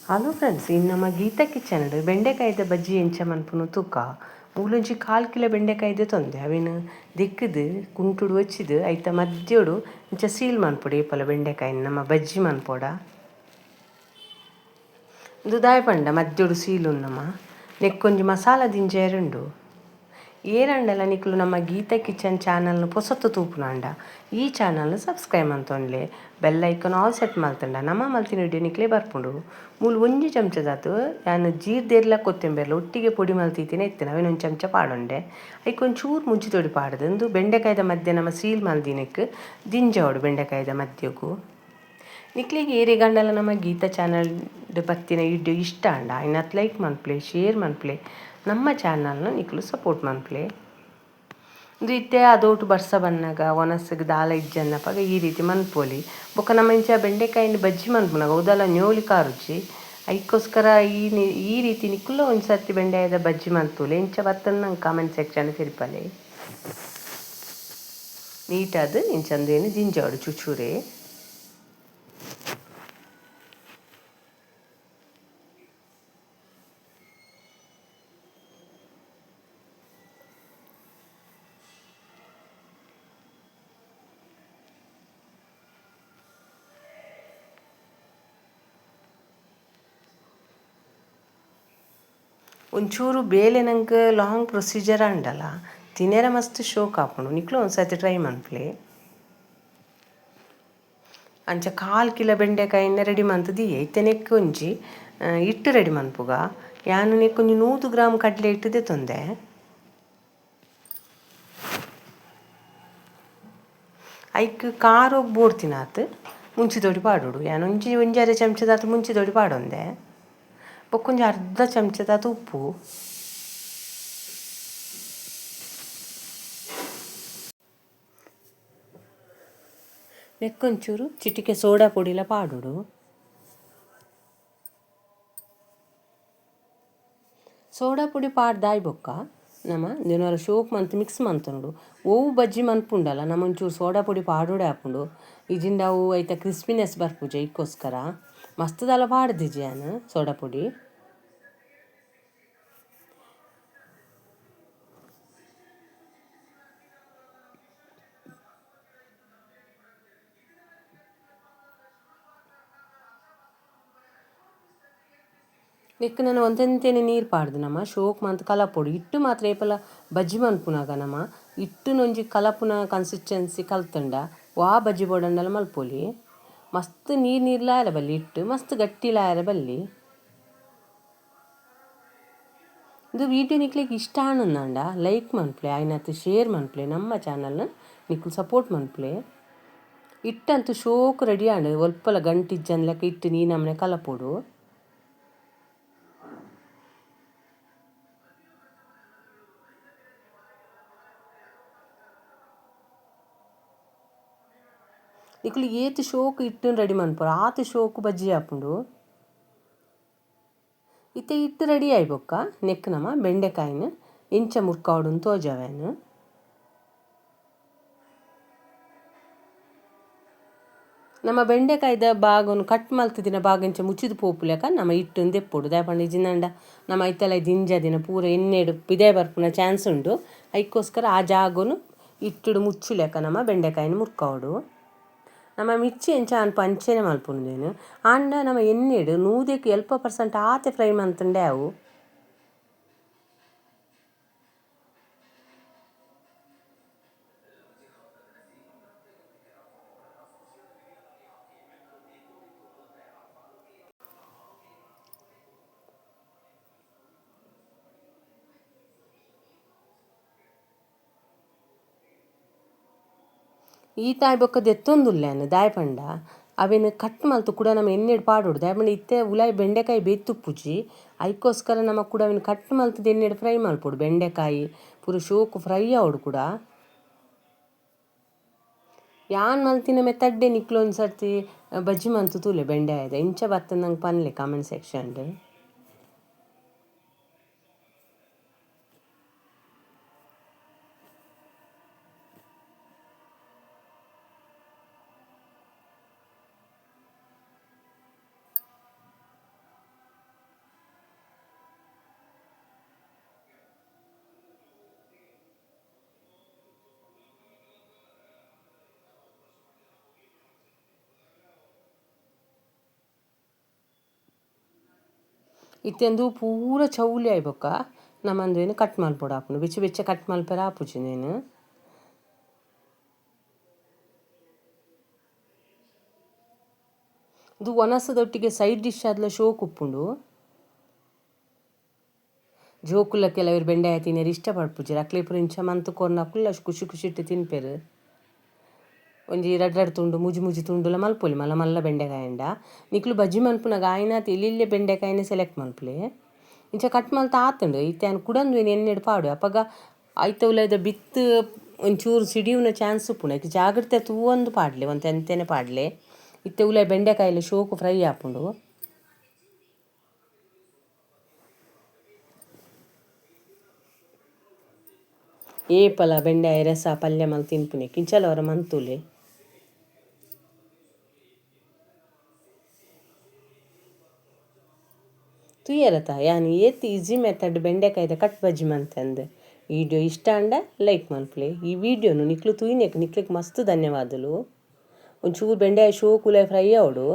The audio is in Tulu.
ಹಲೋ ಫ್ರೆಂಡ್ಸ್, ಇನ್ನು ನಮ್ಮ ಗೀತಾ ಕಿಚನ್ ಬೆಂಡೆಕಾಯಿದ ಬಜ್ಜಿ ಎಂಚ ಮನ್ಪುನು ತೂಕ. ಮೂಲೊಂಜಿ ಕಾಲ್ ಕಿಲೋ ಬೆಂಡೆಕಾಯಿದ ತೊಂದೆ ಅವಿನ ದಿಕ್ಕದು ಕುಂಟುಡು ವಚ್ಚಿದು ಐತ ಮದ್ಯೋಡು ಇಂಚ ಸೀಲ್ ಮನ್ಪೊಡು ಏಪಲ ಬೆಂಡೆಕಾಯಿನ ನಮ್ಮ ಬಜ್ಜಿ ಮನ್ಪೊಡ. ಇಂದು ದಾಯ ಪಂಡ ಮದ್ಯೋಡು ಸೀಲು ನಮ್ಮ ನೆಕ್ಕೊಂಜಿ ಮಸಾಲ ದಿಂಜೇರುಂಡು. ಏರಂಡಲ ನಿಕುಲು ನಮ್ಮ ಗೀತಾ ಕಿಚನ್ ಚಾನಲ್ನ ಪೊಸತ್ತು ತೂಪುನಾಂಡ ಈ ಚಾನಲ್ನ ಸಬ್ಸ್ಕ್ರೈಬ್ ಮಂತೊನ್ಲೆ ಬೆಲ್ ಐಕನ್ ಆಲ್ ಸೆಟ್ ಮಲ್ತಂಡ ನಮ್ಮ ಮಲ್ತಿನ ವಿಡಿಯೋ ನಿಕ್ಲೆ ಬರ್ಪುಂಡು. ಮೂಲು ಒಂಜಿ ಚಮಚದಾತು ಯಾನ್ ಜೀರ್ದೆರ್ಲ ಕೊತ್ತಂಬೆರ್ಲ ಒಟ್ಟಿಗೆ ಪೊಡಿ ಮಲ್ತಿತ್ತಿನ ಇತ್ತಿನ ಅವೇನು ಒಂದು ಚಮಚ ಪಾಡೊಂಡೆ. ಐಕ್ ಒಂಚೂರು ಮುಂಚಿ ತೊಡಿ ಪಾಡ್ದು ಇಂದು ಬೆಂಡೆಕಾಯ್ದ ಮಧ್ಯೆ ನಮ್ಮ ಸೀಲ್ ಮಲ್ದಿನಕ್ಕೆ ದಿಂಜಾವಡು ಬೆಂಡೆಕಾಯ್ದ ಮಧ್ಯಕ್ಕೂ. ನಿಕ್ಲೆಗ್ ಏರೆಗಂಡಲ ನಮ್ಮ ಗೀತಾ ಚಾನಲ್ ಬತ್ತಿನ ವಿಡಿಯೋ ಇಷ್ಟ ಅಂಡ ಐನತ್ ಲೈಕ್ ಮನ್ಪ್ಲೆ ಶೇರ್ ಮನ್ಪ್ಲೆ ನಮ್ಮ ಚಾನಲ್ನ ನಿಕ್ಲು ಸಪೋರ್ಟ್ ಮನ್ಪ್ಲೆ. ಇಂದು ಇತ್ತೆ ಅದೋಟು ಬರ್ಸ ಬನ್ನಗ ಒನಸ್ಗ್ ದಾಲ ಇಜ್ಜನ್ನಪಗ ಈ ರೀತಿ ಮನ್ಪೊಲಿ. ಬೊಕ ನಮ್ಮ ಇಂಚ ಬೆಂಡೆಕಾಯಿನ ಬಜ್ಜಿ ಮನ್ಪುನಗ ಉದಲ ನ್ಯೋಲಿ ಕಾರುಜಿ ಐಕೋಸ್ಕರ ಈ ರೀತಿ ನಿಕುಲ ಒಂಜಿ ಸರ್ತಿ ಬೆಂಡೆಕಾಯ್ದ ಬಜ್ಜಿ ಮನ್ಪುಲೆ ಇಂಚ ಬತ್ತನ ನಂಗೆ ಕಾಮೆಂಟ್ ಸೆಕ್ಷನ್ ತೆರಿಪಾಲೆ. ನೀಟಾದ್ ಇಂಚಂದೇನು ದಿಂಜಾವಡು ಚುಚೂರೆ. ಒಂಚೂರು ಬೇಲೆ ನಂಗೆ ಲಾಂಗ್ ಪ್ರೊಸೀಜರ್ ಆಂಡಲ ತಿನೆರೆ ಮಸ್ತ್ ಶೋಕ್ ಆಪುಂಡು ನಿಕ್ಲು ಒಂದ್ಸತಿ ಟ್ರೈ ಮನ್ಪುಲೆ. ಅಂಚ ಕಾಲ್ ಕಿಲೋ ಬೆಂಡೆಕಾಯಿನ ರೆಡಿ ಮಂತ್ ದೀಯೆ ಇತ್ತೆ ನೆಕ್ಕ್ ಒಂಜಿ ಇಟ್ಟು ರೆಡಿ ಮನ್ಪುಗ. ಯಾನ್ ನೆಕ್ಕ್ ಒಂಜಿ 100 ಗ್ರಾಮ್ ಕಡಲೆ ಹಿಟ್ಟು ದೆತೊಂದೆ. ಐಕ್ ಖಾರೊಗ್ ಬೋಡ್ತಿನಾತ್ ಮುಂಚಿದೊಡಿ ಪಾಡೊಡು. ಯಾನ್ ಒಂಜಿ ಒಂಜರೆ ಚಮಚದಾತ್ ಮುಂಚಿದೊಡಿ ಪಾಡೊಂದೆ. ಬೊಕ್ಕೊಂಜಿ ಅರ್ಧ ಚಮಚದಾತ್ ಉಪ್ಪು. ನೆಕ್ಕೊಂಚೂರು ಚಿಟಿಕೆ ಸೋಡಾ ಪೊಡಿಲ ಪಾಡೊಡು. ಸೋಡಾ ಪೊಡಿ ಪಾಡ್ದಾಯ್ ಬೊಕ್ಕ ನಮ ದಿನೊರ ಶೋಕ್ ಮಂತ್ ಮಿಕ್ಸ್ ಮಂತೊನೊಡು. ಒವು ಬಜ್ಜಿ ಮನ್ಪುಂಡಲ ನಮ ಒಂಚೂರು ಸೋಡಾ ಪೊಡಿ ಪಾಡೊಡೆ ಆಪುಂಡು. ಇಜಿಂಡ ಅವು ಐತ ಕ್ರಿಸ್ಪಿನೆಸ್ ಬರ್ಪುಜಿ ಐಕೋಸ್ಕರ ಮಸ್ತ್ ದಾಲ ಪಾಡ್ದಿಜಿ ಯಾನ್ ಸೋಡಾ ಪೊಡಿ. ನೆಕ್ಕ್ ನನ ಒಂತೆಂತೆನೆ ನೀರು ಪಾಡ್ದು ನಮ ಶೋಕ್ ಮಂತ್ ಕಲಪೊಡು. ಇಟ್ಟು ಮಾತ್ರ ಏಪಲ ಬಜ್ಜಿ ಮನ್ಪುನಗ ನಮ ಇಟ್ಟುನೊಂಜಿ ಕಲಪುನ ಕನ್ಸಿಸ್ಟೆನ್ಸಿ ಕಲ್ತುಂಡ ವಾ ಬಜ್ಜಿ ಬೋಡಂಡಲ ಮಲ್ಪೊಲಿ. ಮಸ್ತ್ ನೀರು ನೀರ್ಲ ಆಯೆರೆ ಬಲ್ಲಿ ಇಟ್ಟು ಮಸ್ತ್ ಗಟ್ಟಿಲ ಆಯೆರೆ ಬಲ್ಲಿ. ಇಂದು ವೀಡಿಯೋ ನಿಕ್ಲೆಗ್ ಇಷ್ಟ ಆಂಡ ಲೈಕ್ ಮನ್ಪುಲೆ ಆಯ್ನಾತ್ ಶೇರ್ ಮನ್ಪುಲೆ ನಮ್ಮ ಚಾನಲ್ನ ನಿಕ್ಲು ಸಪೋರ್ಟ್ ಮನ್ಪುಲೆ. ಇಟ್ಟಂತೂ ಶೋಕ್ ರೆಡಿ ಆಂಡ್ ಒಲ್ಪಲ ಗಂಟು ಇಜ್ಜಂದ್ ಲೆಕ್ಕ ಇಟ್ಟು ನೀ ನಮನೆ ಕಲಪೊಡು. ನಿಕುಲು ಏತ್ ಶೋಕು ಇಟ್ಟುನ್ ರೆಡಿ ಮನ್ಪೊಡು ಆತ್ ಶೋಕು ಬಜ್ಜಿ ಆಪುಂಡು. ಇತ್ತೆ ಇಟ್ಟು ರೆಡಿ ಆಯಿ ಬೊಕ್ಕ ನೆಕ್ಕ್ ನಮ ಬೆಂಡೆಕಾಯಿನ ಎಂಚ ಮುರ್ಕಾವೊಡು ತೋಜಾವೆನ್. ನಮ್ಮ ಬೆಂಡೆಕಾಯ್ದ ಭಾಗನ್ ಕಟ್ ಮಲ್ತಿದಿನ ಭಾಗ ಇಂಚ ಮುಚ್ಚಿದ್ ಪೋಪುಲೆಕ ನಮ ಇಟ್ಟುನ್ ದೆಪ್ಪೊಡು. ದಾಯೆ ಪಂಡ ಇಜಿಂಡ ನಮ ಐತಲ ದಿಂಜ ದಿನ ಪೂರ ಎಣ್ಣೆಡ್ ಪಿದಯಿ ಬರ್ಪುನ ಚಾನ್ಸ್ ಉಂಡು. ಐಕೋಸ್ಕರ ಆ ಜಾಗೊನು ಇಟ್ಟುಡು ಮುಚ್ಚುಲೆಕ ನಮ ಬೆಂಡೆಕಾಯಿನ ಮುರ್ಕಾವೊಡು. ನಮ ಮಿರ್ಚಿ ಎಂಚ ಅನ್ಪ ಅಂಚೆನೆ ಮಲ್ಪುನು ಆಂಡ ನಮ ಎಣ್ಣೆಡ್ 100ಕ್ 70% ಆತೆ ಫ್ರೈ ಮಂತುಂಡೆ ಅವು. ಈ ತಾಯ್ ಬೊಕ್ಕ ದೆತ್ತೊಂದುಲ್ಲೆನ್ ದಾಯೆ ಪಂಡ ಅವೆನ್ ಕಟ್ ಮಲ್ತ್ ಕುಡ ನಮ ಎಣ್ಣೆಡ್ ಪಾಡೊಡು. ದಾಯೆ ಪಂಡ ಇತ್ತೆ ಉಲಾಯಿ ಬೆಂಡೆಕಾಯಿ ಬೇತುಪ್ಪುಜಿ ಐಕೋಸ್ಕರ ನಮ ಕುಡ ಅವೆನ್ ಕಟ್ ಮಲ್ತ್ದ್ ಎಣ್ಣೆಡ್ ಫ್ರೈ ಮಲ್ಪೊಡು. ಬೆಂಡೆಕಾಯಿ ಪೂರ ಶೋಕು ಫ್ರೈ ಆವೊಡು ಕುಡ. ಯಾನ್ ಮಲ್ತಿನ ಮೆಥಡ್ಡೆ ನಿಕ್ಲು ಒಂಜಿ ಸರ್ತಿ ಬಜ್ಜಿ ಮಂತ್ ತೂಲೆ ಬೆಂಡೆಕಾಯ್ದ ಇಂಚ ಬತ್ತುಂದ್ ನಂಗೆ ಪನ್ಲೆ ಕಾಮೆಂಟ್ ಸೆಕ್ಷನ್ ಡ್. ಇತ್ತೆಂದು ಪೂರ ಚೌಲಿ ಆಯಿ ಬೊಕ್ಕ ನಮಂದು ಕಟ್ ಮಲ್ಪೊಡು ಬೆಚ್ಚ ಬೆಚ್ಚ ಕಟ್ ಮಲ್ಪೆರೆ ಆಪುಜಿ ಉಂದೆನ್. ಇದು ಒನಸದೊಟ್ಟಿಗೆ ಸೈಡ್ ಡಿಶ್ ಆದ್ಲ ಶೋಕ್ ಉಪ್ಪುಂಡು. ಜೋಕುಲ ಕೆಲವರು ಬೆಂಡೆಕಾಯಿ ತಿನ್ಯರೆ ಇಷ್ಟ ಪಡ್ಪುಜೆರ್ ಅಕ್ಲೆ ಪೂರ ಇಂಚ ಮಂತ್ ಕೊರ್ನ ಅಕುಲು ಖುಷಿ ಖುಷಿಟ್ ತಿನ್ಪೆರ್. ಒಂಜಿ ರಡ್ಡ್ ರಡ್ಡ್ ತುಂಡು ಮೂಜಿ ಮೂಜಿ ತುಂಡುಲ ಮಲ್ಪೊಲಿ ಮಲ್ಲ ಮಲ್ಲ ಬೆಂಡೆಕಾಯಿಂಡ. ನಿಕುಲು ಬಜ್ಜಿ ಮನ್ಪುನಗ ಆಯಿನಾತ್ ಎಲ್ಯ ಬೆಂಡೆಕಾಯಿನೇ ಸೆಲೆಕ್ಟ್ ಮಲ್ಪುಲೆ. ಇಂಚ ಕಟ್ ಮಲ್ತ್ ಆತುಂಡು ಇತ್ತೆ ಯಾನ್ ಕುಡೊಂದು ಎಣ್ಣೆಡ್ ಪಾಡುವೆ ಅಪಗ ಐತ ಉಲಯಿದ ಬಿತ್ತ್ ಒಂಚೂರು ಸಿಡಿಯುನ ಚಾನ್ಸ್ ಉಪ್ಪುಂಡು. ಐಕ್ ಜಾಗ್ರತೆ ತೂವೊಂದು ಪಾಡ್ಲೆ ಒಂತೆ ಅಂತೆನೆ ಪಾಡ್ಲೆ. ಇತ್ತೆ ಉಲಾಯಿ ಬೆಂಡೆಕಾಯಿಲ ಶೋಕು ಫ್ರೈ ಆಪುಂಡು. ಏಪಲ ಬೆಂಡೆಕಾಯಿ ರಸ ಪಲ್ಯ ಮಲ್ತ್ ತಿನ್ಪುನೆಕ್ ಇಂಚಲ ಒರ ಮಂತುಲೆ. ತೂಯರತ ಯಾನ್ ಏತ್ ಈಸಿ ಮೆಥಡ್ ಬೆಂಡೆಕಾಯಿದ ಕಟ್ ಬಜ್ಜಿ ಮಂತಂದು. ವಿಡಿಯೋ ಇಷ್ಟ ಆಂಡ ಲೈಕ್ ಮಲ್ಪುಲೆ. ಈ ವಿಡಿಯೋನು ನಿಕ್ಲು ತೂಯಿನೆಕ್ ನಿಕ್ಲೆಗ್ ಮಸ್ತ್ ಧನ್ಯವಾದಲು. ಒಂಚೂರು ಬೆಂಡೆಕಾಯಿ ಶೋಕುಲೆ ಫ್ರೈ ಆವೊಡು.